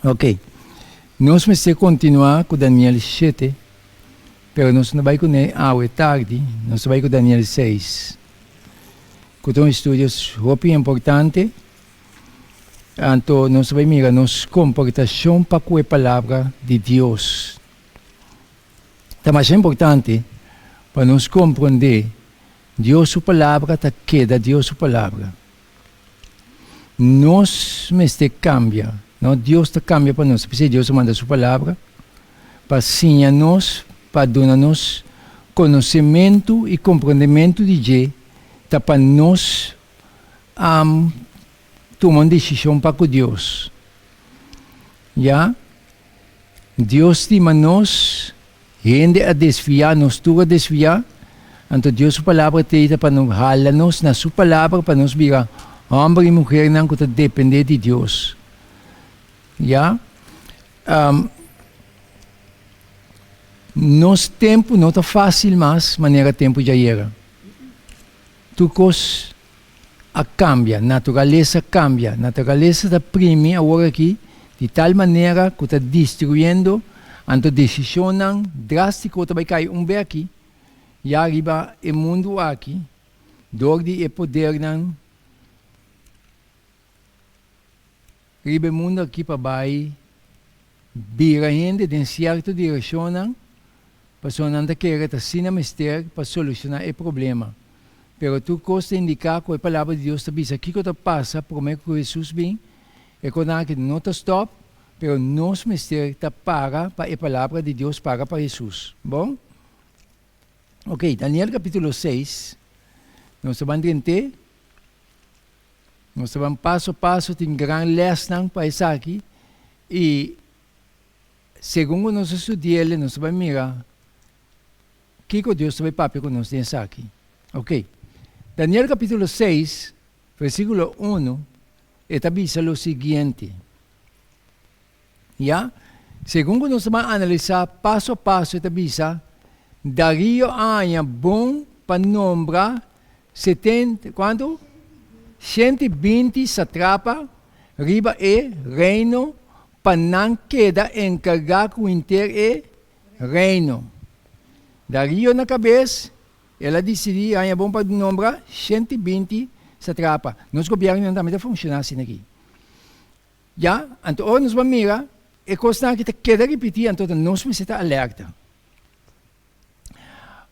Ok. Nos mester kontinuá ku Daniel shete, pero nos no bai kuné awe tardi, nos ta bai ku Daniel seis, ku ta un estudio hopi importante. Anto nos ta bai mira nos komportashon pa ku e Palabra di Dios. Ta masha importante pa nos komprondé Dios su Palabra ta keda Dios su Palabra. Nos mester kambia, no Dios ta kambia pa nos. P'esei Dios a manda su Palabra pa siña nos, pa duna nos konosementu i komprondementu di dje, ta pa nos a tuma un desishon pa ku Dios. Ya, Dios stima nos, hende a desviá, nos tur a desviá, anto Dios su Palabra t'ei ta pa no hala nos na su Palabra pa nos bira hòmber i muhernan ku ta dependé di Dios. Ya, nos tempu no ta fásil mas manera tempu djayera. Tur kos a kambia, naturalesa kambia. Naturalesa ta primi awor aki di tal manera ku ta destruyendo, anto desishonnan drástiko ta bai kai un be aki ya riba e mundu aki dor di e podernan riba e mundu aki pa bai bira hende den sierto direkshonnan, pasobra nan ta kere ta asina mester pa solushoná e problema. Pero tur kos ta indiká ku e Palabra di Dios ta bisa kiko ta pasa promé ku Hesus bin, e kosnan aki no ta stòp, pero nos mester ta para pa e Palabra di Dios, para pa Hesus. Bon? Oké, Daniel kapítulo seis, nos ta ban drent'é. Nos ta ban paso paso, tin gran lèsnan pa esaki i segun ku nos a studi'el nos ta bai mira kiko Dios ta bai papia ku nos den esaki. Ok, Daniel kapítulo seis, versíkulo unu, e ta bisa lo siguiente. Ya, segun ku nos ta ban analisá paso paso e ta bisa, Darío a haña bon pa nombra setenta, kuantu? 120 satrapa riba e reino pa nan keda enkargá ku henter e reino. Darío na kabes, el a disidí haña bon pa nombra 120 satrapa. Nos gobièrnunan tambe ta funshoná asina aki. Ya, anto ora nos bo mira e kosnan aki ta keda ripití, anto ta nos mester ta alerta.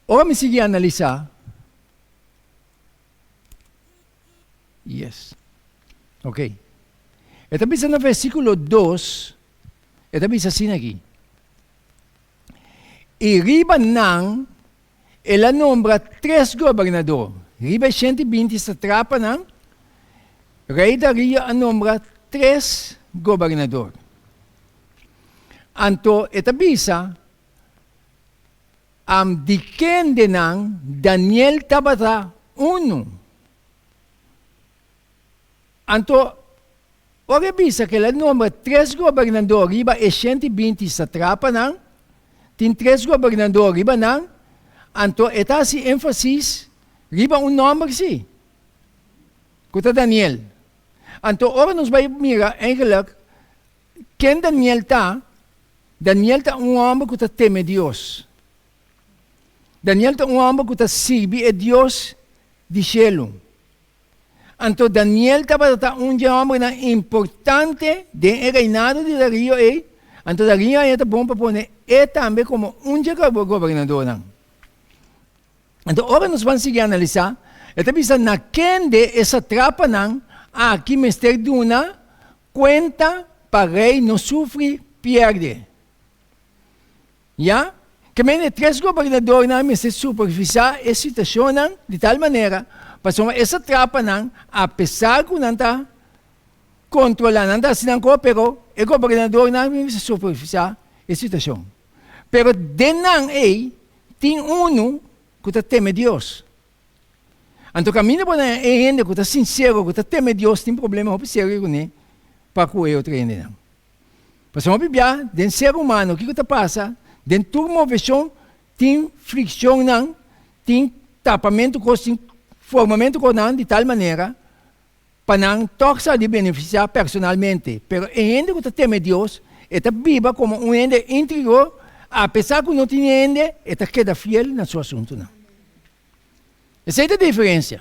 Ora mi sigui analisá, yes, ok, e ta bisa na versíkulo dos, e ta bisa asina aki, I riba nan el a nombra tres gobernador, riba e 120 satrapanan, rei Darío a nombra tres gobernador. Anto e ta bisa, Am di kendenan Daniel tabata unu. Anto, ora e bisa ku el a nombra tres gobernador riba e 120 satrapanan, tin tres gobernador riba nan, anto e ta hasi énfasis riba un nòmber sí, ku ta Daniel. Anto, ora nos bai mira eigenlijk ken Daniel ta, Daniel ta un hòmber ku ta teme Dios. Daniel ta un hòmber ku ta sirbi e Dios di shelu. Anto Daniel tabata ta un dje hòmbernan importante den e reinado di Darío ei, anto Darío a haña ta bon pa pone e tambe komo un dje gobernadornan. Anto ora nos ban sigui analisá, e ta bisa na kende e satrapanan aki mester duna kuenta pa rei no sufri pierde. Ya, ke men e tres gobernadornan mester supervisá e situashonnan di tal manera pasobra e satrapanan, apesar ku nan ta kontrolá, nan ta hasi nan kos, pero e gobernadornan mester supervisá e situashon. Pero den nan ei tin unu ku ta teme Dios. Anto kaminda bo na e hende ku ta sinsero, ku ta teme Dios, tin problema hopi serio kuné pa ku e otro hendenan. Pasobra hopi bia den ser humano kiko ta pasa? Den tur moveshon tin frikshonnan, tin tapamentu kos, tin formamentu kosnan di tal manera. pa nan tòg sa di benefisiá personalmente. Pero e hende ku ta teme Dios, e ta biba komo un hende íntegro, apesar ku no tin hende, e ta keda fiel na su asuntunan. Esei ta e diferensia.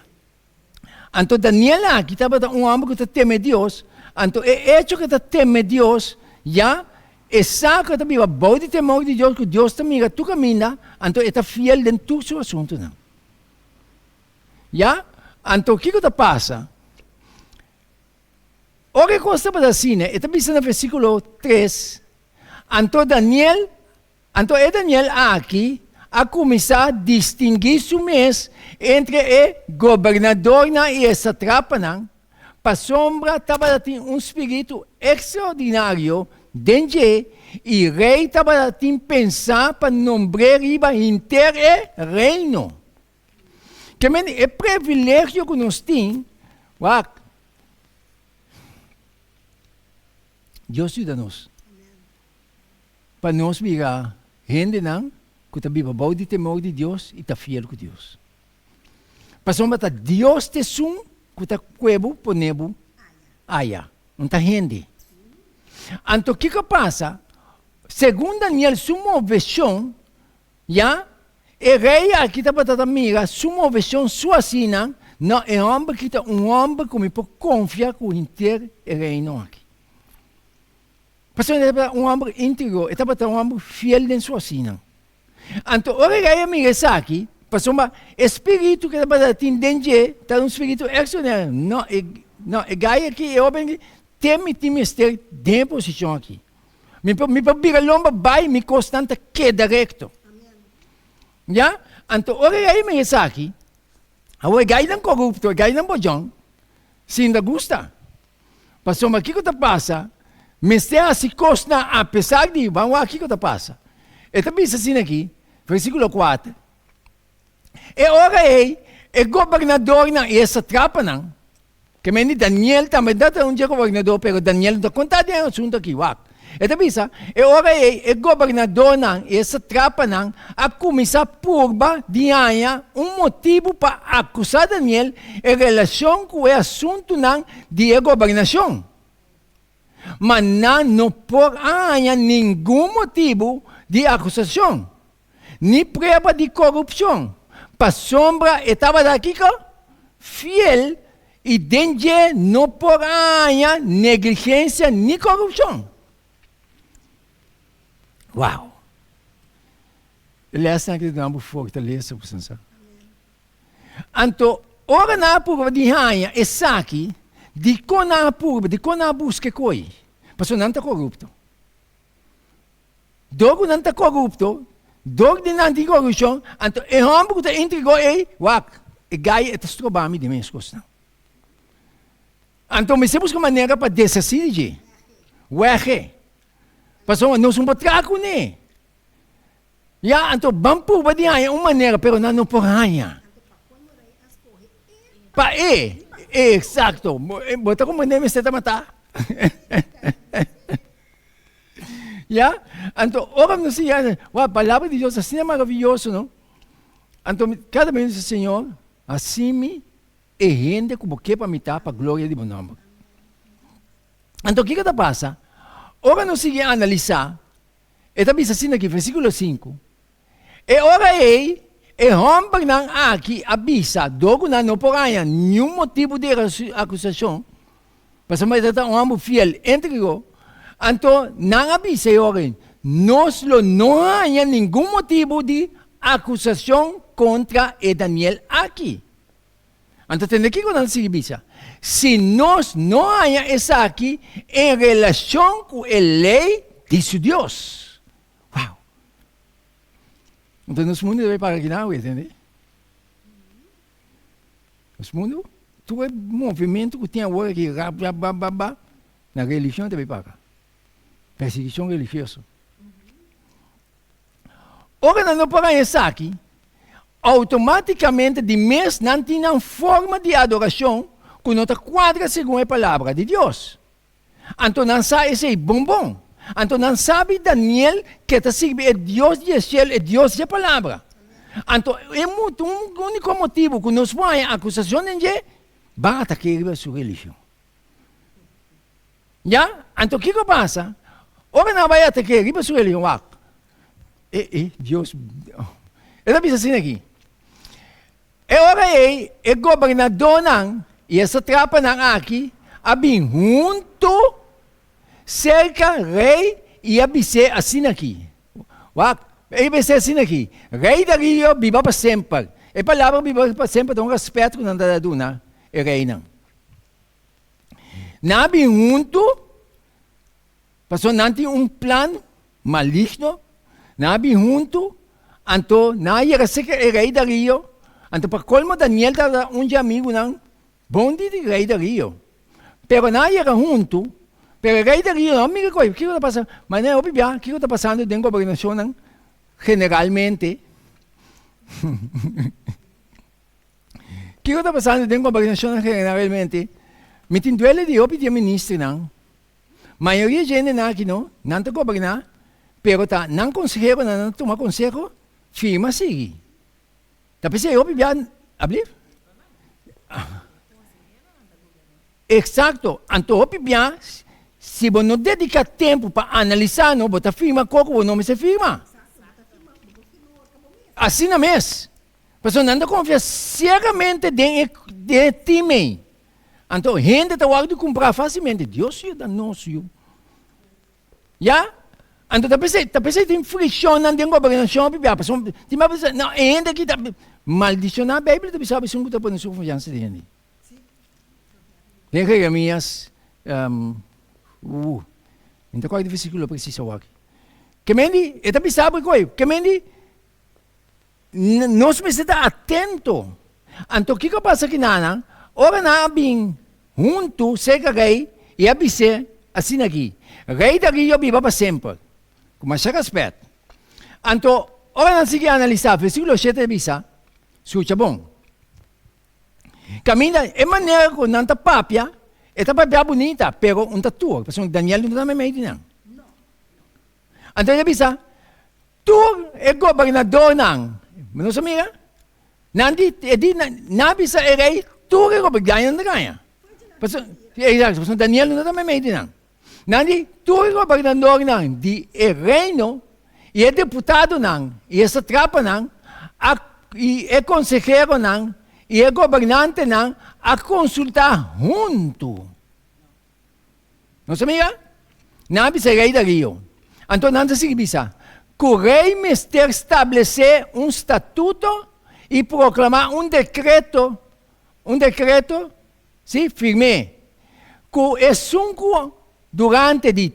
Anto Daniel aki tabata un hòmber ku ta teme Dios, anto e echo ku e ta teme Dios, ya e sa ku e ta biba bou di temor di Dios, ku Dios ta mira tur kaminda, anto e ta fiel den tur su asuntunan. Ya, anto kiko ta pasa? Ora e kos tabata asina, e ta bisa na versíkulo tres, Anto Daniel, anto e Daniel aki a kuminsá distinguí su mes entre e gobernadornan i e satrapanan, pasobra tabata tin un spiritu ekstraordinario den dje, i rei tabata tin pensá pa nombr'é riba henter e reino. Ke men e privilegio ku nos tin, wak, Dios yuda nos pa nos bira hendenan ku ta biba bou di temor di Dios i ta fiel ku Dios. Pasobra ta Dios ta esun ku ta kue bo pone bo aya, no ta hende. Anto kiko a pasa? Segun Daniel su moveshon Ya, e rei aki tabata ta mira su moveshon su asina, No, e hòmber aki ta un hòmber ku mi por konfia ku henter e reino aki. Pasobra e tabata un hòmber íntegro, e tabata un hòmber fiel den su asina. Anto ora e rei a mira esaki, pasobra e spiritu ku e tabata tin den dje ta un spiritu ekstraordinario, No, e, no, e gai aki, e hóben aki, te mi tin mester den e posishon aki. Mi por, mi por bira lomba bai, mi kosnan ta keda rekto. Ya? Anto ora e rei mira esaki, awor e gainan korupto, e gainan bojon, sin ta gusta. Pasobra kiko ta pasa? Mester hasi kosnan apesar di, ban wak kiko ta pasa. E ta bisa asina aki, versíkulo kuater, E ora ei, e gobernadornan i e satrapanan, Ke men di Daniel tambe ta ta un dje gobernador, pero Daniel no ta konta den e asuntu aki. Wak. E ta bisa, E ora ei e gobernadornan i e satrapanan a kuminsá purba di haña un motibu pa akusá Daniel en relashon ku e asuntunan di e gobernashon. Ma nan no por a haña ningun motibu di akusashon. Ni prueba di korupshon, pasobra e tabata kiko? Fiel, i den dje no por a haña negligensia ni korupshon. Wow! E lèsnan aki ta duna bo fortalesa ku san sa. Anto, ora nan a purba di haña esaki, dikon nan a purba, dikon nan a buska e koi? Pasobra nan ta korupto. Dor ku nan ta korupto, dor di nan tin korupshon, anto e hòmber ku ta intrigó ei, wak, e gai e ta stroba mi di mes kosnan. Anto mester buska manera pa deshasí di dje, wèg'e, pasobra nos no por traha kuné. Ya, anto ban purba di haña un manera, pero nan no por haña. Pa e, eksakto, bo ta komprendé mester ta matá. Ya? Anto ora nos siña, wou, palabra di Dios asina maraviyoso, no? Anto kada bes mi bisa, Señor, hasi mi e hende ku bo ke pa mi ta pa gloria di bo nòmber. Anto kiko ta pasa? Ora nos sigui analisá, e ta bisa asina aki, versíkulo sinku, E ora ei, e hòmbernan aki a bisa, dor ku nan no por haña niun motibu di akusashon, pasobra e tabata un hòmber fiel íntegro, anto nan a bisa e ora ei, Nos lo no haña ningun motibu di akusashon kontra e Daniel aki. Anto tende kiko nan ta sigui bisa, Si nos no haña esaki en relashon ku e lei di su Dios. Wow! Entonces nos mundo debe para aki nan awe, tende? Nos mundo, tur e movimento ku tin awor aki, rap, rap, bap, bap, bap, na religion debe para. Persiguishon religioso. Ora nan no por haña esaki, outomátikamente di mes nan tin nan forma di adorashon ku no ta kuadra segun e Palabra di Dios. Anto nan sa esei bon bon. Anto nan sabi Daniel ke ta sirbi e Dios di e shelu, e Dios dje Palabra. Anto e un uniko motibu ku nos por haña akusashon den dje, Ban atak'é riba su religion. Ya, anto kiko pasa? Ora nan bai atak'é riba su religion, wak, e, e, Dios, e ta bisa asina aki, E ora ei e gobernadónan i e satrapanan aki a bin huntu serka rei i a bis'é asin'aki, Wak, e bis'é asin'aki, Rei Darío biba pa semper. E palabra biba pa semper ta un rèspèt ku nan ta duna e reinan. Nan a bin huntu Pasobra nan tin un plan maligno, nan a bin huntu, anto nan a yega serka e rei Darío, anto pa kolmo Daniel tabata un dje amigunan bon di di rei Darío. Pero nan a yega huntu, pero e rei Darío no a mira koe, kiko ta pasa? Manera hopi bia kiko ta pasando den gobernashonnan generalmente. Kiko ta pasando den gobernashonnan generalmente? Mi tin duele di hopi di e ministernan. Mayoria dje hendenan aki no, nan ta goberná, pero ta nan konseheronan nan ta tuma konseho, firma sigui. Ta p'esei hopi bia, ablief? Eksakto, anto hopi bia si bo no dediká tempu pa analisá no, bo ta firma koko bo no mester firma. Asina mes, pasobra nan ta konfia siegamente den e team ei. Anto hende ta wòrdu kumprá fásilmente. Dios yuda nos yu. Ya? Anto ta p'esei, ta p'esei tin frikshonnan den gobernashon hopi bia. Pasobra tin bia bisa, no, e hende aki ta maldishoná. Beibel ta bisa esun ku ta pone su konfiansa den hende. Den Jeremias, um, uh, mi ta kòrda e versíkulo presis awor aki. Ke men di, e ta bisa bo koe, ke men di, Nos mester ta atento. Anto kiko a pasa kinanan? Ora nan a bin huntu serka rei i a bis'é asina aki, Rei Darío biba pa semper! Ku masha rèspèt. Anto, ora nan sigui analisá, versíkulo shete ta bisa, Skucha bon. Kaminda e manera ku nan ta papia, e ta papia bunita, pero un ta tur, pasobra Daniel no ta meimei di nan. Anto el a bisa, Tur e gobernadornan, nos a mira, nan di, e di, nan a bisa e rei, tur e gobernadornan, nan ta gaña. Pasobra, exacto, pasobra Daniel no ta meimei di nan. Nan di, tur e gobernadornan di e reino, i e deputadonan, i e satrapanan, a, i e konseheronan, i e gobernantenan a konsultá huntu. Nos a mira? Nan a bisa rei Darío. Anto nan ta sigui bisa, ku rei mester stablesé un statuto i proklamá un dekreto, un dekreto, sí, firm'é, ku esun ku durante di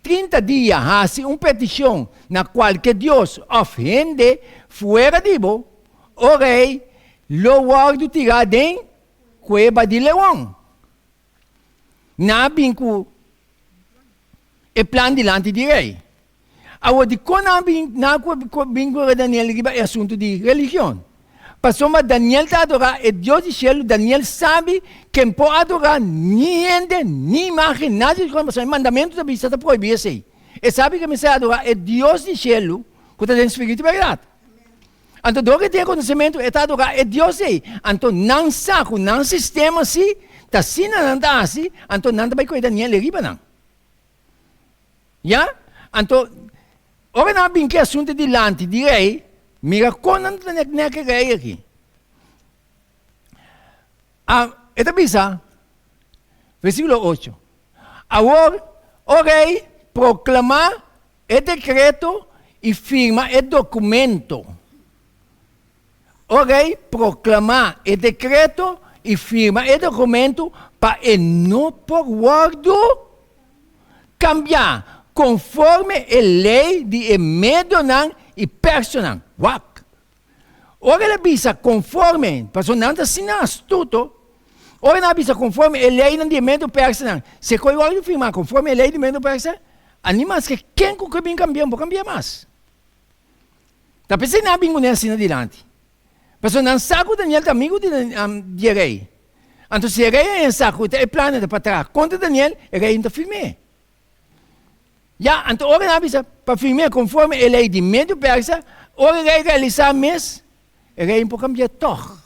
30 dia hasi un petishon na kualke dios òf hende fuera di bo, o rei, lo wòrdu tirá den kueba di leon. Nan a bin ku e plan dilanti di rei. Awor, dikon nan a bin, nan a bin ku Daniel riba e asuntu di religion? Pasobra Daniel ta adorá e Dios di shelu, Daniel sabi ken por adorá ni hende, ni imágen, nada di kos, pasobra e mandamentu ta bisa ta prohibí esei. E sabi ke mester adorá e Dios di shelu ku ta den spiritu i bèrdat. Anto dor ku e tin e konosementu, e ta adorá e Dios ei. Anto nan sa ku nan sistema si ta asina nan ta hasi, anto nan ta bai kohe Daniel riba nan. Ya? Anto, ora nan a bin ku e asuntu dilanti di rei, mira kon nan ta nek nek e rei aki. A, e ta bisa, versíkulo ocho, Awor, o rei, proklamá e dekreto i firma e dokumento. O rei, proklamá e dekreto i firma e dokumento pa e no por wòrdu kambiá konforme e lei di e medonan i personan. Wak! Ora el a bisa konforme, pasobra nan ta asina astuto, ora nan a bisa konforme e leinan di e medo persanan, si e koe wòrdu firmá konforme e lei di medo persa, a ni maske ken ku ke bin kambia, no por kambia mas. Ta p'esei nan a bin kuné asina dilanti. Pasobra nan sa ku Daniel ta amigu di di e rei. Anto si e rei a haña sa ku ta e plannan ta pa traha kontra Daniel, e rei no ta firm'é. Ya, anto ora nan a bisa pa firm'é konforme e lei di Medio Persa, ora e rei realisá mes, e rei no por kambi'é tòg.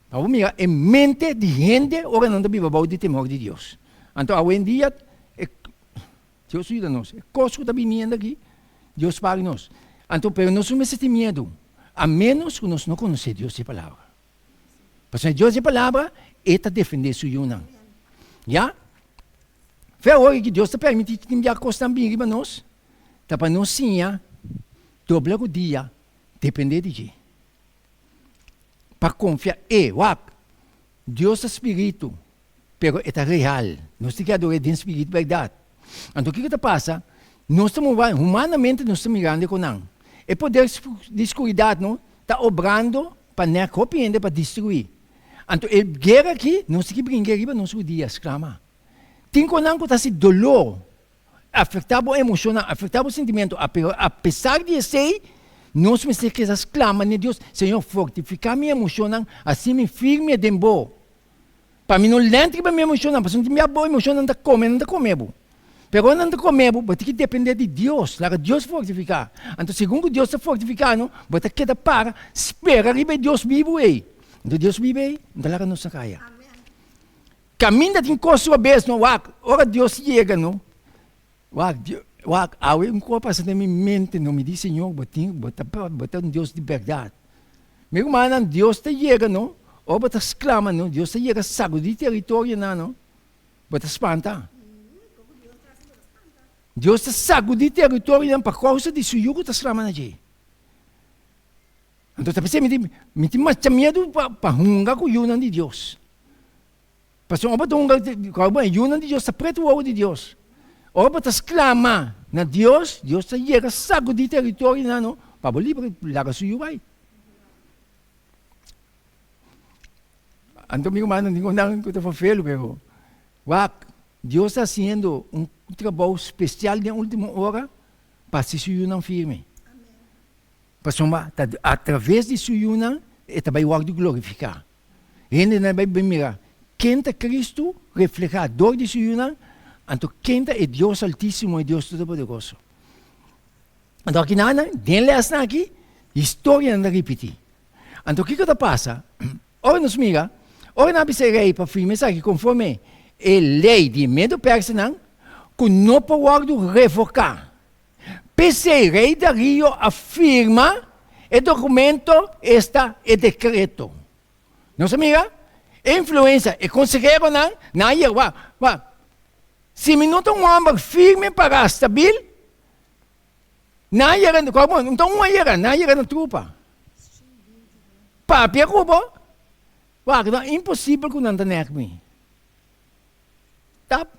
Pa bo mira e mente di hende ora nan ta biba bou di temor di Dios. Anto awendia e Dios yuda nos. E kos ku ta biniendo aki, Dios spar nos. Anto pero nos no mester tin miedu, a menos ku nos no konosé Dios di e Palabra. Pasobra Dios di e Palabra, e ta defendé su yunan. Ya? Fe awor ki Dios ta permití tin bia kosnan bini riba nos, ta pa nos siña dobla rudia, dependé di dje. Pa konfia e. Wak, Dios ta spiritu, pero e ta real. Nos tin ke ador'é den spiritu bèrdat. Anto kiko ta pasa? Nos ta mova, humanamente nos ta mirando e konan. E poder di skuridat no ta obrando pa nèk hopi hende pa destruí. Anto e guera aki nos tin ke bringa riba nos rudia, sklama. Tin konan ku ta hasi doló Afektá bo emoshonnan, afektá bo sintimentu, pero apesar di esei, nos mester keda sklama na Dios, Señor, fortifiká mi emoshonnan, hasi mi firme den bo. Pa mi no lènt riba mi emoshonnan, pasobra tin bia bo emoshonnan ta kome, nan ta kome bo. Pero ora nan ta kome bo, bo tin ki dependé di Dios, laga Dios fortifiká. Anto segun ku Dios ta fortifiká no, bo ta keda para, spera riba e Dios bibu ei. Anto Dios bibu ei no ta laga nos na kaya. Caminda tin cos su abes no wak ora Dios yega no wak Dios wak awe un cos pasa den mi mente no mi di Señor bo tin bo ta bo ta un Dios di berdad mi rumannan Dios ta yega no ora bo ta sclama no Dios ta yega sagudi territorionan no bo ta spanta Dios ta sagudi territorionan pa causa di su yu cu ta sclama na dje. Anto ta p'esei mi tin mi tin masha miedu pa pa hunga ku yunan di Dios. Pasobra ora bo ta hunga ku bo yunan di Dios ta pretu wowo di Dios. Ora bo ta sklama na Dios, Dios ta yega sagudí teritorionan no pa bo libra laga su yu bai. Anto mi rumannan tin ku ku ta ferfelu pero wak Dios ta hasiendo un trabou spesial den ultimo ora pa hasi su yunan firme. Pasobra ta atraves di su yunan e ta bai wòrdu glorifiká. Hendenan bai bin mira ken ta Kristu reflehá dor di su yunan, anto ken ta e Dios Altísimo, e Dios Todopoderoso. Anto akinanan, den lèsnan aki, historianan ta ripití. Anto kiko ta pasa? Ora nos mira, ora nan a bisa e rei pa firma esaki konforme e lei di e medo-persanan, ku no por wòrdu revoká. P'esei rei Darío a firma e dokumento, esta e dekreto. Nos a mira e influensia, e konseheronan nan a yega, wak, wak, si mi no ta un hòmber firme pará stabil, nan a yega, kòrda bo, no ta un a yega, nan a yega na trupa. Papia ku bo, wak, ta imposibel ku nan ta nèk mi. Tap.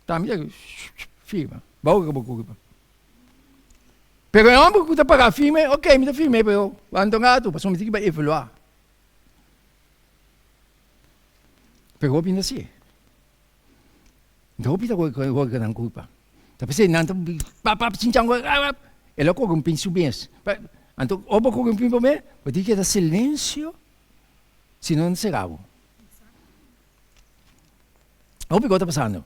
Tambe ta firma, bou riba kurpa. Pero e homber ku ta para firme, ok, mi ta firme, pero wanta un ratu, pasobra mi tin ki bai evaluá. Pero hopi no ta hasié. Hopi ta worka nan kurpa. Ta p'esei nan ta pap pap chinchan el a korumpí su mes. Anto ora bo korumpí bo mes, bo tin keda silensio, si no nan ta sera bo. Hopi kos ta pasando.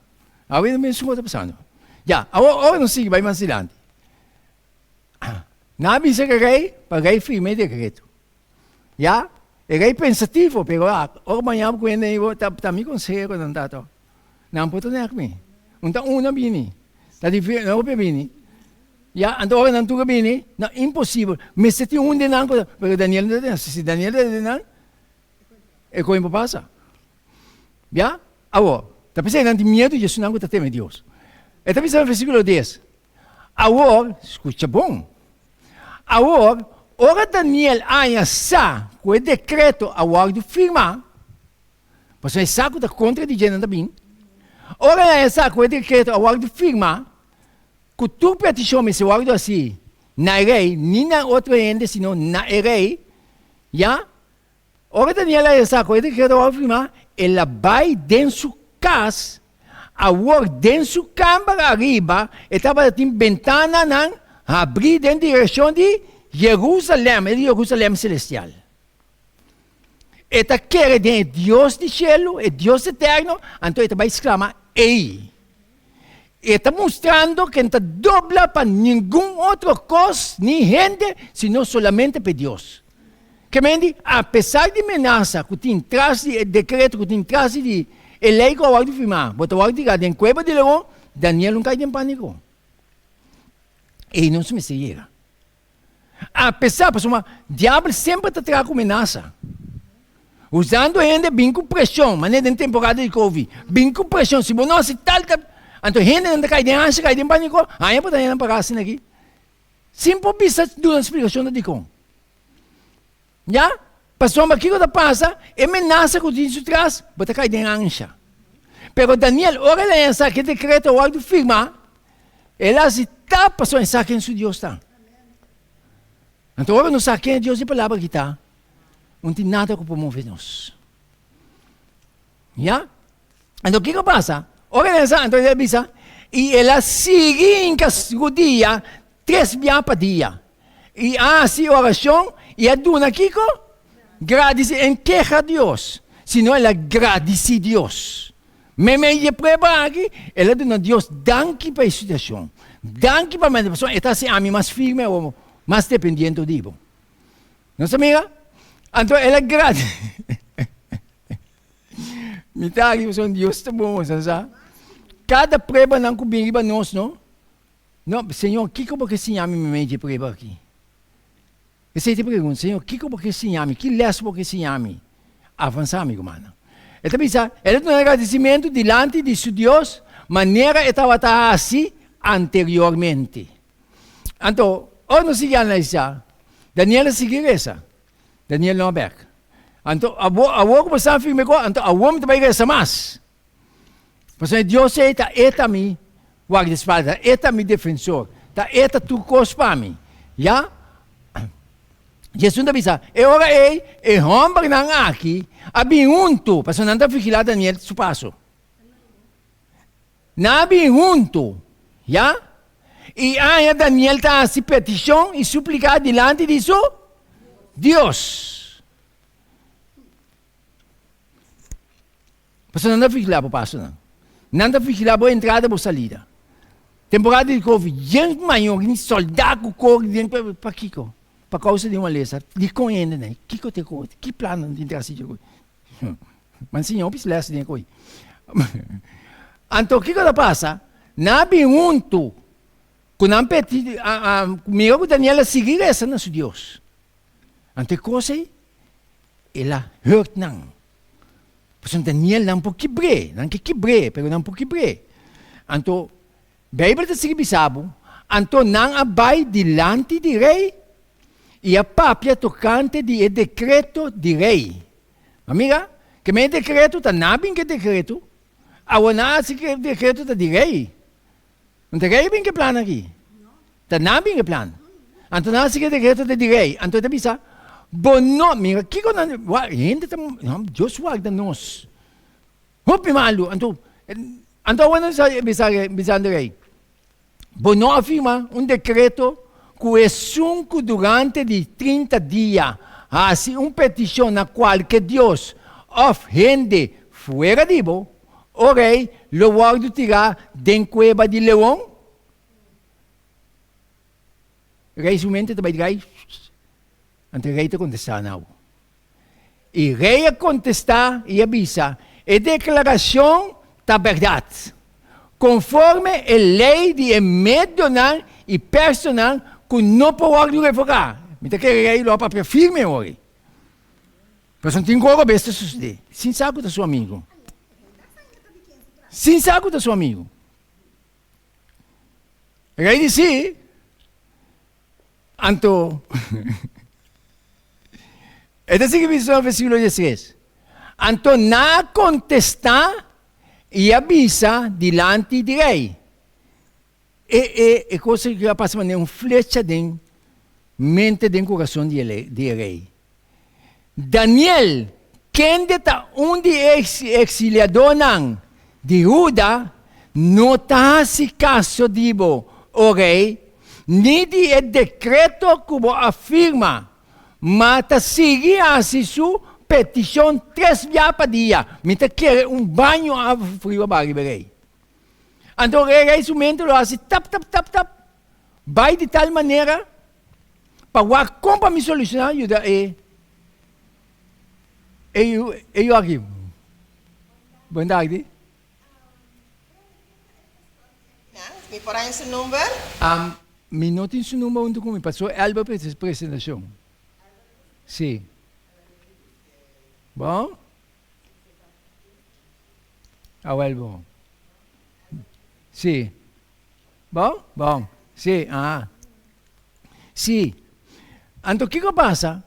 Awe no mesun kos ta pasando. Ya, awor ora nos sigui bai mas dilanti. Nan a bisa ku rei pa rei firma e dekreto. Ya, e rei pensativo, pero ora mañana bo kuenta bo ta ta mi konseheronan ta to. Nan por ta nek mi. Un ta un a bini. Ta dife no hopi a bini. Ya, anto ora nan tur a bini, no imposibel. Mester tin un di nan ku ta, pero Daniel no ta den. Si Daniel ta den nan, e koin por pasa. Ya? Awor, ta p'esei nan tin miedu di esunnan ku ta teme Dios. E ta bisa na versíkulo dies, Awor, skucha bon, awor, ora Daniel haña sa ku e dekreto a wòrdu firmá, pasobra e sa ku ta kontra di dje nan ta bin, ora el haña sa ku e dekreto a wòrdu firmá, ku tur petishon mester wòrdu hasí na e rei, ni na otro hende, sino na e rei, ya, Ora Daniel a resa ku e dekreto a wòrdu firmá, el a bai den su kas. Awor den su kamber ariba e tabata tin bentananan habrí den direkshon di Jerusalèm, e Jerusalèm selestial. E ta kere den e Dios di shelu, e Dios eterno, anto e ta bai sklama ei. E ta mustrando ku e no ta dobla pa ningun otro kos ni hende, sino solamente pa e Dios. Ke men di, apesar di menasa ku tin tras di e dekreto ku tin tras di e lei ku a wòrdu firmá, bo ta wòrdu tirá den kueba di leon, Daniel no kai den pániko. Ei nos mester yega. Apesar, pasobra diabel semper ta traha ku menasa. Usando hende bin ku preshon, manera den temporada di Covid, bin ku preshon, si bo no hasi tal tal, anto hendenan ta kai den ansha, kai den pániko, haña por ta hendenan pará asina aki, sin por bisa duna splikashon ta dikon. Ya, pasobra kiko ta pasa, e menasa ku tin su tras, bo ta kai den ansha. Pero Daniel, ora el a haña sa ku e dekreto a wòrdu firmá, el a hasi tap pasobra e sa ken su Dios ta. Anto ora nos sa ken e Dios di palabra aki ta, no tin nada ku por move nos. Ya? Anto kiko pasa? Ora el a sa, anto el a bisa, i el a sigui hinka rudia tres bia pa dia, i a hasi orashon, i a duna kiko? Gradisi, en keha Dios, sino el a gradisi Dios. Meimei di e prueba aki, el a duna Dios danki pa e situashon, danki pa mi, pasobra e ta hasi ami mas firme o mas dependiente di bo. Nos ta mira? Anto el a gradi. Mi ta aki pasobra Dios ta bon, boso sa. Kada pruebanan ku bin riba nos, no? No, Señor, kiko bo ke siña mi meimei di e prueba aki? Esei ta e pregunta, Señor, kiko bo ke siña mi? Ki lès bo ke siña mi? Avansá, mi rumannan. E ta bisa, el a duna gradisimentu dilanti di su Dios manera e tabata hasi anteriormente. Anto, ora nos sigui analisá, Daniel a sigui resa. Daniel no a bèk. Anto, abo, awor ku bo sta firme ku, anto awor mi ta bai resa mas. Pasobra e Dios ei ta e ta mi guardaespalda, e ta mi defensor, ta e ta tur kos pa mi. Ya? Jesus ta bisa, e ora ei e hòmbernan aki a bin huntu, pasobra nan ta vigilá Daniel su paso. Nan a bin huntu, ya? I aña Daniel ta hasi petishon i supliká dilanti di su Dios. Pasobra nan ta vigilá bo pasonan. Nan ta vigilá bo entrada, bo salida. Temporada di Covid, yen mayor ni soldá ku kore den pakiko? Pa kousa di un malesa. Dikon hende nan? Kiko ta e kos? Ki plan nan tin tras di dje? Nan siña hopi les den e koe. Anto kiko ta pasa? Nan a bin huntu ku nan peti, mira ku Daniel a sigui resa na su Dios. Anto e kos ei, el a hurt nan. Pasobra Daniel nan por kibr'é, nan ke kibr'é, pero nan por kibr'é. Anto Beibel ta sigui bisa bo, Anto nan a bai dilanti di rei i a papia tokante di e dekreto di rei. Ma mira, ke men e dekreto ta nan a bin ku e dekreto, awor nan a hasi ku e dekreto ta di rei. No ta rei a bin ku e plan aki, ta nan a bin ku e plan. Anto nan a hasi ku e dekreto ta di rei. Anto e ta bisa, Bo no, mira kiko nan, wak, hende ta, Dios warda nos. Hopi malu. Anto, anto awor nan sa bisa bisando rei, Bo no a firma un dekreto ku esun ku durante di 30 dia hasi un petishon na kualke dios òf hende fuera di bo, o rei, lo wòrdu tirá den kueba di leon? Rei su mente ta bai drai, anto rei ta kontestá na bo. I rei a kontestá i a bisa, E deklarashon ta bèrdat, konforme e lei di e medionan i personan ku no por wòrdu revoká. Mi ta kere rei lo a papia firme awor. Pasobra tin kos robes ta sosodé, sin sa ku ta su amigu. Sin sa ku ta su amigu. Rei di si. Anto, e ta sigui bisa na versíkulo diestres, Anto nan a kontestá i a bisa dilanti di rei. E, e, e kos aki a pasa manera un flecha den mente, den kurason di e, di e rei. Daniel, kende ta un di e eksiliadónan di Huda, no ta hasi kaso di bo, o rei, ni di e dekreto ku bo a firma, ma ta sigui hasi su petishon tres bia pa dia. Mi ta kere un baño awa friu a bai riba e rei. Anto e rei su mente lo hasi tap, tap, tap, tap, bai di tal manera pa wak kon pa mi solushoná yuda e. E yu, e yu aki. Bon tardi. Mi por haña su number? Mi no tin su number huntu ku mi, paso Elba presentashon. Si. Bon? Awel bon. Si. Bon? Bon. Si, aha. Si. Anto kiko pasa?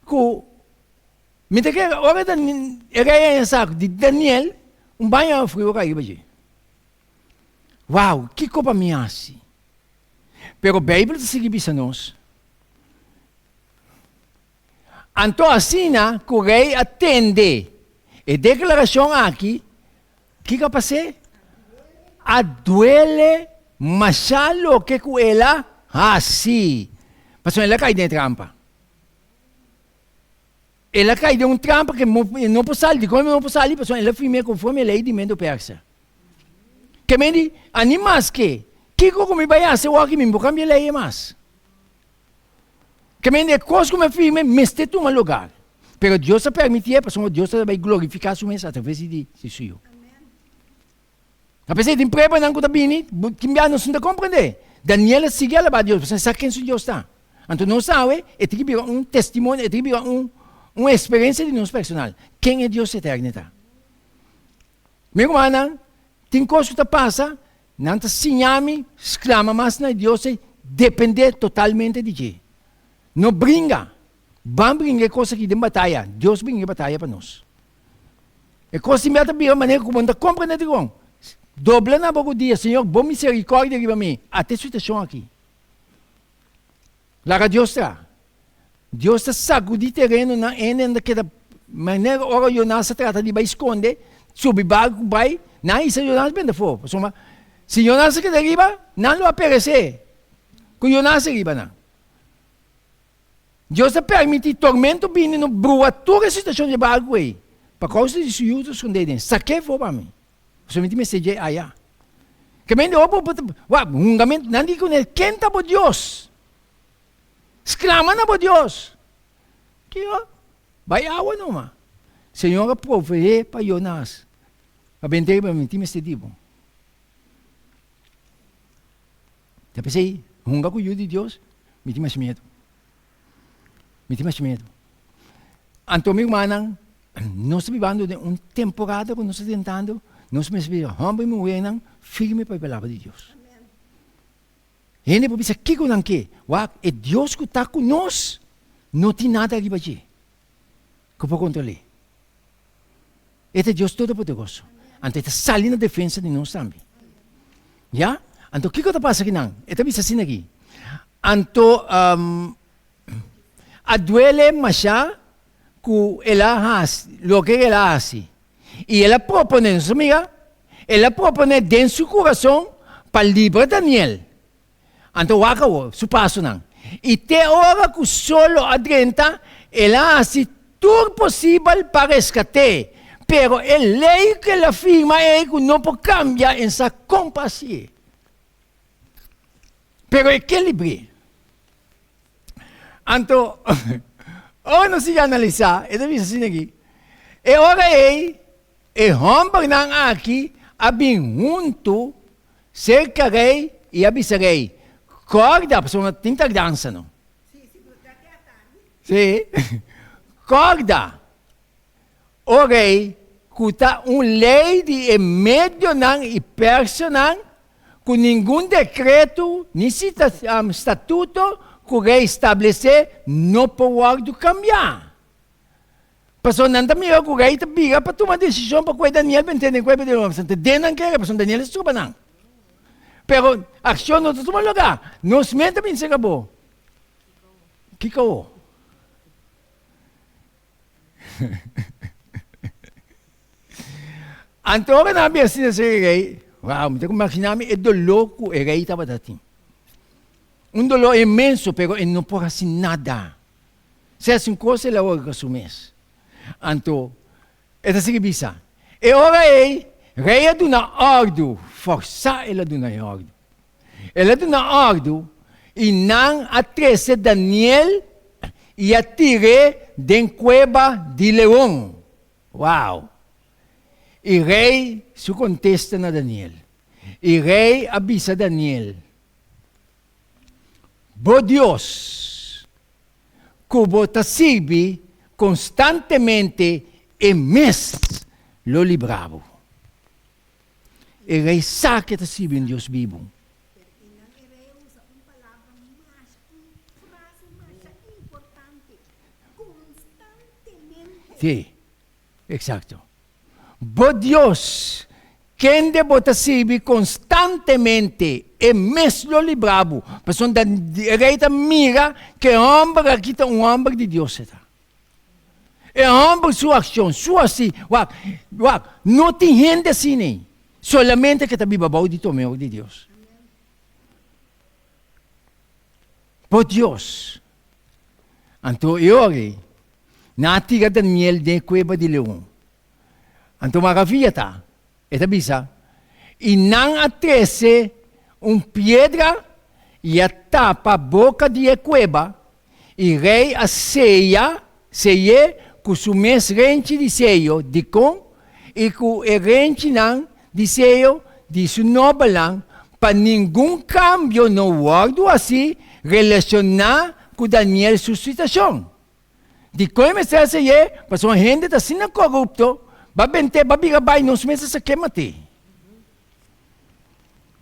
Ku mi ta kere ora e rei a haña sa di Daniel, un baño awa friu a kai riba dje. Wow, kiko pa mi hasi? Pero Beibel ta sigui bisa nos, Anto asina ku rei a tende e deklarashon aki, kiko a pas'é? A duele mashá loke ku el a hasi, pasobra el a kai den e trampa. El a kai den un trampa ku e no por sali. Dikon e no por sali? Pasobra el a firm'é konforme e lei di Medo Persa. Ke men di, Ani maske kiko ku mi bai hasi awor aki, mi no por kambia e lei ei mas. Ke men di e kos ku mi a firme mester tuma lugar. Pero Dios a permitié pasobra Dios ta bai glorifiká su mes atraves di su Yu. A pesar di tin pruebanan ku ta bini, tin bia nos no ta komprendé. Daniel a sigui alabá Dios pasobra e sa ken su Dios ta. Anto nos awe e tin ki bira un testimonio, e tin ki bira un un eksperensia di nos personal, ken e Dios eterno ta. Mi rumannan, tin kos ku ta pasa, Nan ta siña mi sklama mas na e Dios ei, dependé totalmente di dje. No bringa. Ban bringa e kos aki den bataya. Dios bringa e bataya pa nos. E kos tin bia ta bira manera ku bo no ta komprendé dikon. Dobla na bo rudia, Señor, bo miserikòrdia riba mi. Ata e situashon aki. Laga Dios traha. Dios ta sagudí terenonan, hende ta keda manera ora Jonas a trata di bai skonde, subi barku bai, nan a hisa Jonas benta afó, pasobra si Jonas a keda riba, nan lo a peresé ku Jonas riba nan. Dios ta permití tormento bini no brua tur e situashon di e barku ei, pa kousa di su yu ta skondé den, sak'é afó pa mi. Pasobra mi tin mester dje aya. Ke men di ora bo ta wak hungamento, nan di kuné, Ken ta bo Dios? Sklama na bo Dios! Kiko? Bai awa numa. Señor a proveé pa Jonas. Pa bend'é riba mi, mi tin mester di bo. Ta p'esei, hunga ku yu di Dios, mi tin mas miedu. Mi tin mas miedu. Anto mi rumannan, nos ta bibando den un temporada ku nos ta tentando, nos mester bira hòmber i muhernan firme pa e palabra di Dios. Hende por bisa kiko nan ke, wak e Dios ku ta ku nos no tin nada riba dje ku por kontrol'é. E ta Dios Todopoderoso, anto e ta sali na defensa di nos tambe. Ya? Anto kiko ta pasa akinan? E ta bisa asina aki, Anto a duele masha ku el a hasi loke el a hasi, i el a proponé, nos a mira, el a proponé den su kurason pa libra Daniel. Anto wak awor su pasonan. I te ora ku solo a drenta, el a hasi tur posibel pa reskat'é. Pero e lei ku el a firma ei ku no por kambia, en sa kon pa hasié. Pero e ke libr'é. Anto, ora nos sigui analisá, e ta bisa asina aki, E ora ei, e hòmbernan aki a bin huntu serka rei i a bisa rei, Kòrda, pasobra tin tardansa no. Sí, kòrda, o rei, ku ta un lei di e medionan i persionan ku ningun dekreto ni statuto ku rei stablesé no por wòrdu kambiá. Pasobra nan ta mira ku rei ta bira pa tuma desishon pa kue Daniel pa entende kue pa Pasobra den nan kere, pasobra Daniel a stroba nan. Pero akshon no ta tuma lugá. Nos men ta bin serka bo. Kiko awor? Anto ora nan a bin asina serka e rei, wow, mi ta imaginá mi e doló ku e rei tabata tin. Un doló inmenso, pero e no por hasi nada. Si hasi un kos el a horka su mes. Anto e ta sigui bisa, E ora ei rei a duna òrdu, fòrsá el a duna e òrdu. El a duna òrdu i nan a trese Daniel. i a tir'é den kueba di leon. Wow! I rei su kontesta na Daniel. I rei a bisa Daniel, Bo Dios, ku bo ta sirbi konstantemente, e mes lo libra bo. E rei sa ku e ta sirbi un Dios bibu. Pero einan e rei a usa un palabra masha, un frase masha importante, konstantemente. Sí, eksakto. Bo Dios, kende bo ta sirbi konstantemente, e mes lo libra bo. Pasobra e rei ta mira ku e hòmber aki ta un hòmber di Dios e ta. E hòmber su akshon, su hasi, wak, wak, no tin hende asina ei, solamente ke ta biba bou di tomeo di Dios. Bo Dios. Anto e ora ei, nan a tira Daniel den e kueba di leon. Anto maravia ta, e ta bisa, I nan a trese un piedra i a tapa boka di e kueba, i rei a seya, sey'é ku su mes renchi di seyo, dikon? I ku e renchinan di seyo di su nobelnan, pa ningun kambio no wòrdu hasi relashoná ku Daniel su situashon. Dikon e mester hasi ayé? Pasobra hende ta asina korupto, ba bent'é, ba bira bai, nos mes a sa ke mat'é.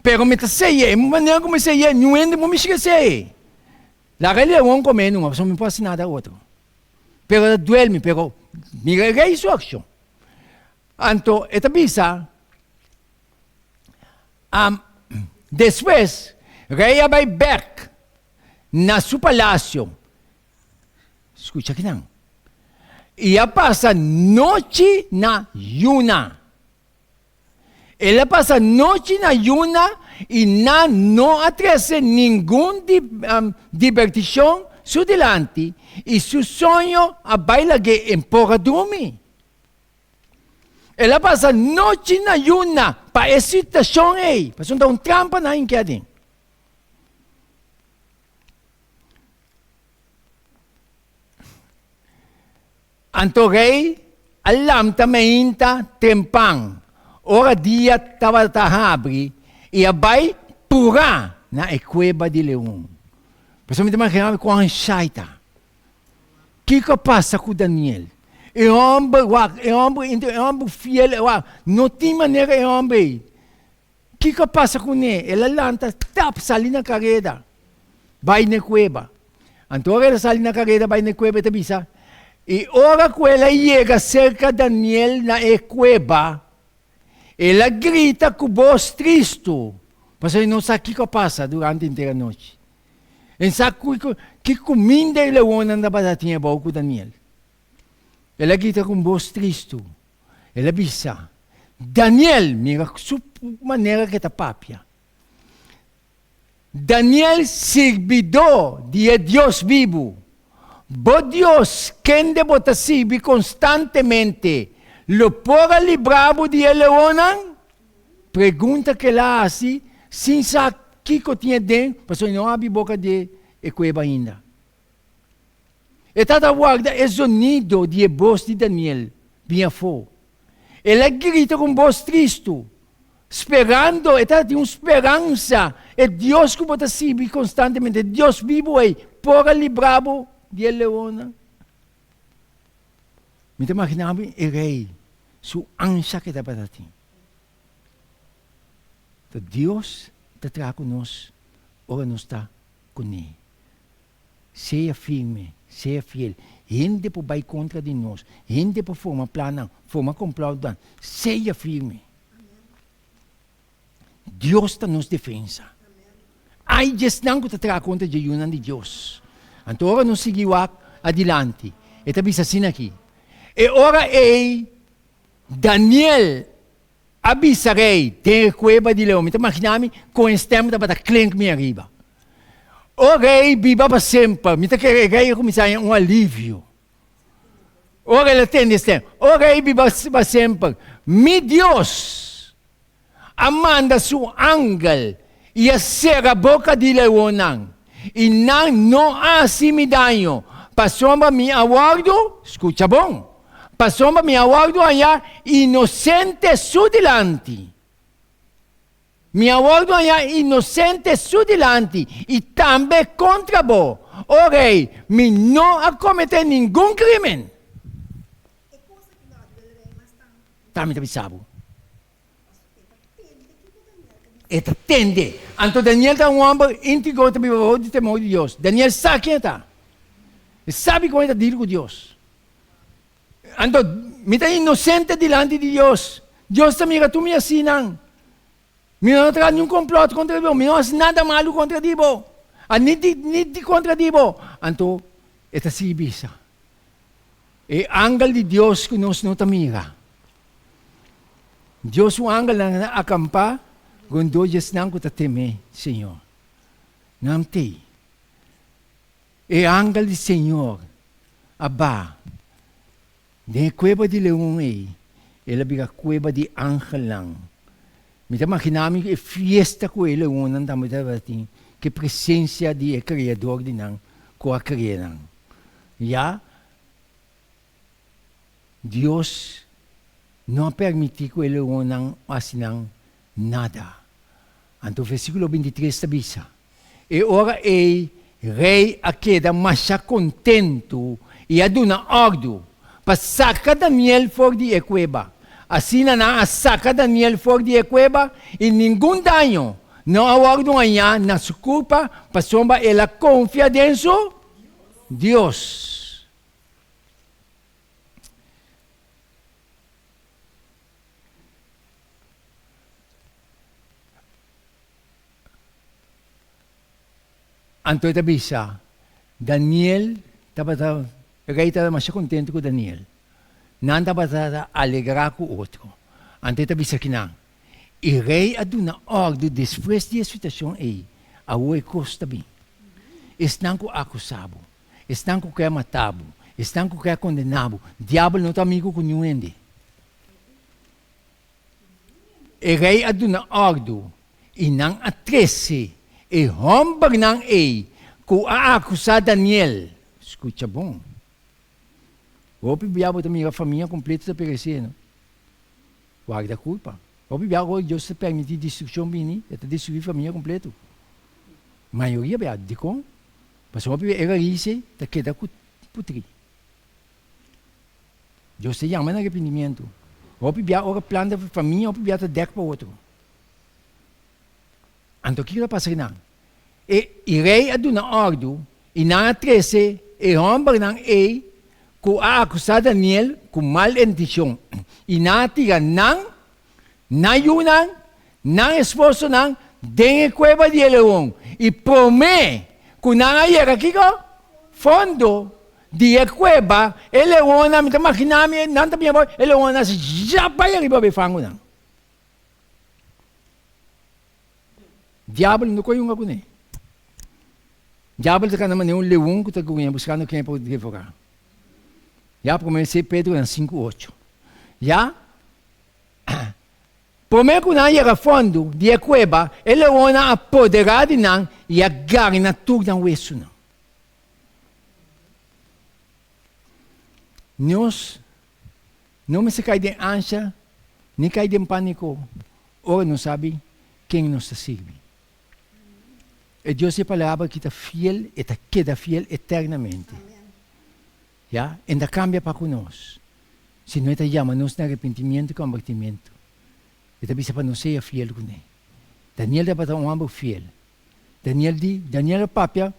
Pero mi ta sey'é, e manera ku mi sey'é, niun hende por mishi ke sey'é. Laga e leon kom'é numa, pasobra mi no por hasi nada otro. Pero ta duel mi, pero mira e rei su akshon. Anto e ta bisa, Despues rei a bai bèk na su palasio. Skucha kinan. I a pasa nochi na yuna. El a pasa nochi na yuna i nan no a trese ningun dibertishon su dilanti i su soño a bai lag'é en por a drumi. El a pasa nochi na yuna pa e situashon ei, pasobra ta un trampa nan hinke aden. Anto rei a lamta meinta trempan, ora dia tabata habri, i a bai purá na e kueba di leon. Pasobra mi ta imaginá mi kon anshai ta. Kiko a pasa ku Daniel? E hòmber, wak, e hòmber, e hòmber fiel, wak, no tin manera e hòmber ei. Kiko a pasa kuné? El a lanta, tap, sali na kareda, bai na e kueba. Anto ora el a sali na kareda bai na e kueba, e ta bisa, I ora ku el a yega serka Daniel na e kueba, el a grita ku bos tristu, pasobra e no sa kiko a pasa durante henter anochi. E sa ki kuminda e leonnan tabata tin abou ku Daniel. El a grita ku un bos tristu. El a bisa, Daniel, mira su manera ku e ta papia. Daniel, sirbidó di e Dios bibu, bo Dios, kende bo ta sirbi konstantemente, lo por a libra bo di e leonnan? Pregunta ku el a hasi sin sa kiko tin aden, pasobra e no a habri boka di e kueba ainda. E tata warda e zonido di e bos di Daniel bin afó. El a grita ku un bos tristu, sperando, e tata tin un speransa, e Dios ku bo ta sirbi konstantemente, e Dios bibu ei, por a libra bo di e leonnan. Mi ta imaginá mi e rei su ansha ku e tabata tin. Ta Dios ta traha ku nos ora nos ta kuné. Sea firme, sea fiel. Hende por bai kontra di nos, hende por forma plannan, forma komplòtnan. Sea firme. Dios ta nos defensa. Ai di esnan ku ta traha kontra dje yunan di Dios. Anto ora nos sigui wak adilanti, e ta bisa asina aki, E ora ei Daniel A bisa rei den e kueba di leon. Mi ta imaginá mi kon e stèm tabata klink mi ariba. O rei, biba pa semper! Mi ta kere e rei a kuminsá haña un alivio ora el a tende e stèm. O rei, biba pa semper! Mi Dios a manda su angel i a sera boka di leonnan, i nan no a hasi mi daño. Pasobra mi a wòrdu, skucha bon, pasobra mi a wòrdu hañá inosente su dilanti. Mi a wòrdu hañá inosente su dilanti i tambe kontra bo, o rei, mi no a kometé ningun krímen. Ta mi ta bisa bo. E ta tende. Anto Daniel ta un hòmber íntegro ta biba bou di temor di Dios. Daniel sa ken e ta. E sabi kon e ta dil ku Dios. Anto, mi ta inosente dilanti di Dios. Dios ta mira tur mi hasinan. Mi no a traha niun komplòt kontra di bo, mi no a hasi nada malu kontra di bo, ni di ni di kontra di bo. Anto, e ta sigui bisa, E angel di Dios ku nos no ta mira. Dios su angelnan a akampá rondó di esnan ku ta temé Señor. Nan t'ei. E angel di Señor a ba den e kueba di leon ei, el a bira kueba di angelnan. Mi ta maginá mi e fiesta ku e leonnan tambe tabatin, ku e presensia di e Kreador di nan ku a krea nan. Ya, Dios no a permití ku e leonnan hasi nan nada. Anto versíkulo bintitres ta bisa, E ora ei rei a keda masha kontentu i a duna òrdu pa saka Daniel for di e kueba. Asina nan a saka Daniel for di e kueba i ningun daño no a wòrdu hañá na su kurpa pasobra el a konfia den su Dios. Anto e ta bisa, Daniel tabata, e rei tabata masha kontentu ku Daniel. Nan tabata ta alegrá ku otro. Anto e ta bisa kinan, E rei a duna òrdu despues di e situashon ei, awor e kos ta bin. Esnan ku akusá bo, esnan ku kere mata bo, esnan ku kere kondená bo, diabel no ta amigu ku niun hende. E rei a duna òrdu i nan a trese e hòmbernan ei ku a akusá Daniel. Skucha bon. Hopi bia bo ta mira famia kompleto ta peresé, no? Warda kulpa. Hopi bia ora Dios ta permití destrukshon bini, e ta destruí famia kompleto. Mayoria bia. Dikon? Pasobra hopi bia e rais ei ta keda ku putrí. Dios ta yama na arepentimiento. Hopi bia ora plan ta famia, hopi bia ta dek pa otro. Anto kiko ta pasa nan? E i rei a duna ordu i nan a trese e hombernan ei ku a akusá Daniel ku mal intishon, i nan a tira nan, nan yunan, nan esposonan den e kueba di e leon, i promé ku nan a yega kiko? Fondo di e kueba, e leonnan, mi ta maginá mi, nan ta bini abou, e leonnan a hasi zjap bai ariba e fangunan. Diabel no kohe hunga kuné. Diabel ta kana manera un leon ku ta gruña buskando ken e por devorá. Ya promé se Pedro nan 5:8. Ya Promé ku nan yega fondo di e kueba, e leonnan a poderá di nan i a garna tur nan wesunan. Nos no mester kai den ansha ni kai den pániko ora nos sabi ken nos ta sirbi. E Dios di e Palabra ki ta fiel, e ta keda fiel eternamente. Ya, e no ta kambia pa ku nos, sino e ta yama nos na arepentimiento i kombertimiento. E ta bisa pa nos sea fiel kuné. Daniel tabata un hòmber fiel. Daniel di, Daniel a papia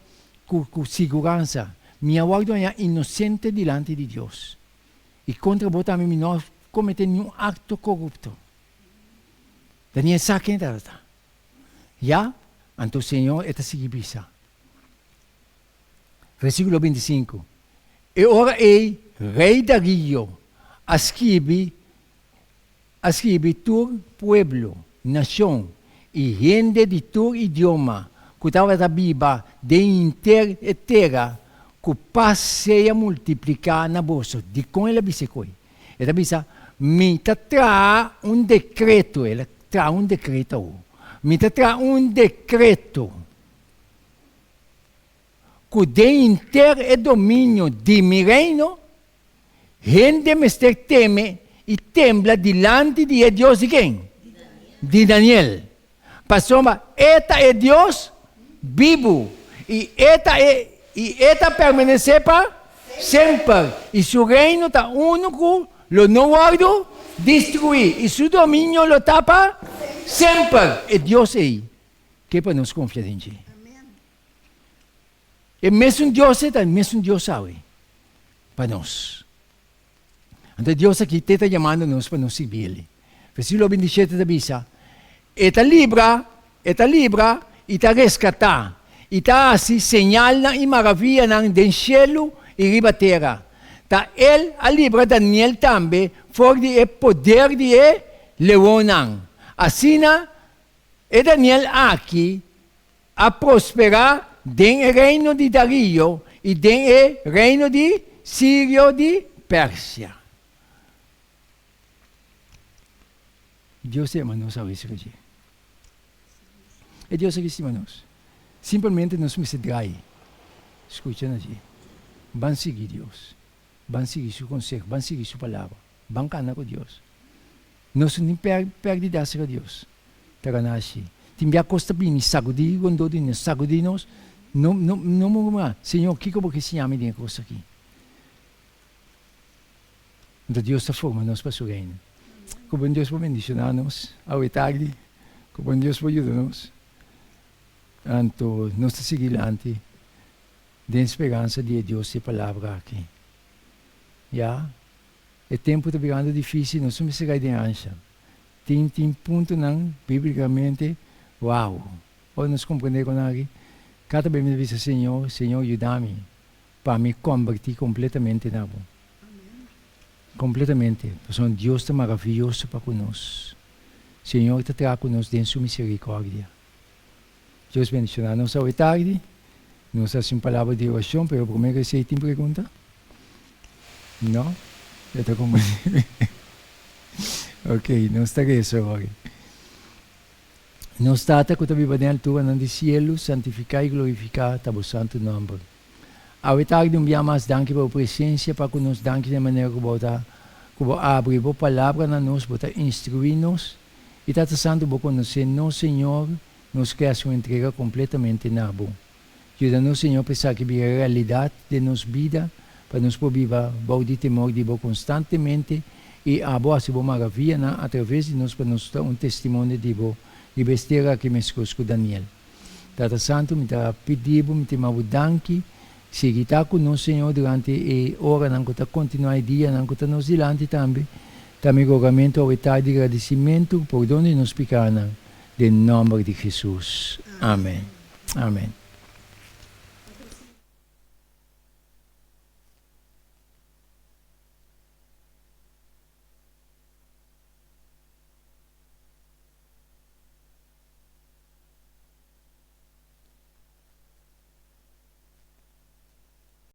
ku ku siguransa, Mi a wòrdu hañá inosente dilanti di Dios, i kontra bo tambe mi no a kometé niun akto korupto. Daniel sa ken e tabata. Ya, anto Señor e ta sigui bisa. Versíkulo bintisinku, E ora ei rei Darío a skibi a skibi tur pueblo, nashon i hende di tur idioma ku tabata biba den henter e tera, Ku pas sea multipliká na boso. Dikon el a bisa e koi? E ta bisa, Mi ta traha un dekreto, el a traha un dekreto awor, mi ta traha un dekreto. ku den henter e dominio di mi reino, hende mester teme i tembla dilanti di e Dios di ken? Di Daniel. Pasobra e ta e Dios bibu, i e ta e i e ta permanesé pa semper, i su reino ta unu ku lo no wòrdu destruí, i su dominio lo ta pa semper. E Dios ei ke pa nos konfia den dje. E mesun Dios ei ta e mesun Dios awe pa nos. Anto Dios aki te ta yamando nos pa nos sirbi El. Versíkulo 27 ta bisa, E ta libra, E ta libra i ta reskatá, i ta hasi señalnan i maravianan den shelu i riba tera. Ta El a libra Daniel tambe for di e poder di e leonnan. Asina e Daniel aki a prosperá den e reino di Darío i den e reino di Sirio di Persia. Dios ta yama nos awe esaki dje. E Dios aki stima nos. Simpelmente nos mester drai skucha na dje. Ban sigui Dios. Ban sigui su konseho. Ban sigui su palabra. Ban kana ku Dios. Nos no tin pèrdida serka Dios. Ta ganashi. Tin bia kos ta bini sagudí rondó di nos, sagudí nos. No, no, no murmurá, Señor, kiko bo ke siña mi den e kos aki? Anto Dios ta forma nos pa su reino. Ku bon Dios por bendishoná nos awe tardi. Ku bon Dios por yuda nos. Anto nos ta sigui lanti den speransa di e Dios di e Palabra aki. Ya. E tempu ta birando difísil, nos no mester kai den ansha. Tin tin puntonan bíblikamente, wow! Ora nos komprendé kon aki, kada bes mi ta bisa, Señor, Señor, yuda mi pa mi kombertí kompletamente na Bo. Kompletamente, pasobra Dios ta maravioso pa ku nos. Señor ta traha ku nos den Su miserikòrdia. Dios bendishoná nos awe tardi. Nos hasi un palabra di orashon, pero promé ku esei tin pregunta? No? Ya ta como Ok, nos ta resa awor. Nos Tata ku ta biba den alturanan di sielu, santifiká i glorifiká ta bo santu nòmber. Awe tardi un bia mas danki pa bo presensia pa ku nos, danki den manera ku bo ta ku bo abri bo palabra na nos, bo ta instruí nos, i Tata Santu bo konosé nos Señor, nos ke hasi un entrega kompletamente na bo. Yuda nos, Señor, pa esaki bira realidat den nos bida, pa nos por biba bou di temor di Bo konstantemente i abo hasi Bo maravianan atraves di nos pa nos ta un testimonio di Bo riba es tera aki meskos ku Daniel. Tata Santu, mi ta pidi Bo, mi ta yama Bo danki, sigui ta ku nos, Señor, durante e oranan ku ta kontinuá e dianan ku ta nos dilanti tambe. Ta mi rogamentu awe tardi di gradisimentu, pordon di nos pikanan, den nòmber di Hesus. Amen. Amen.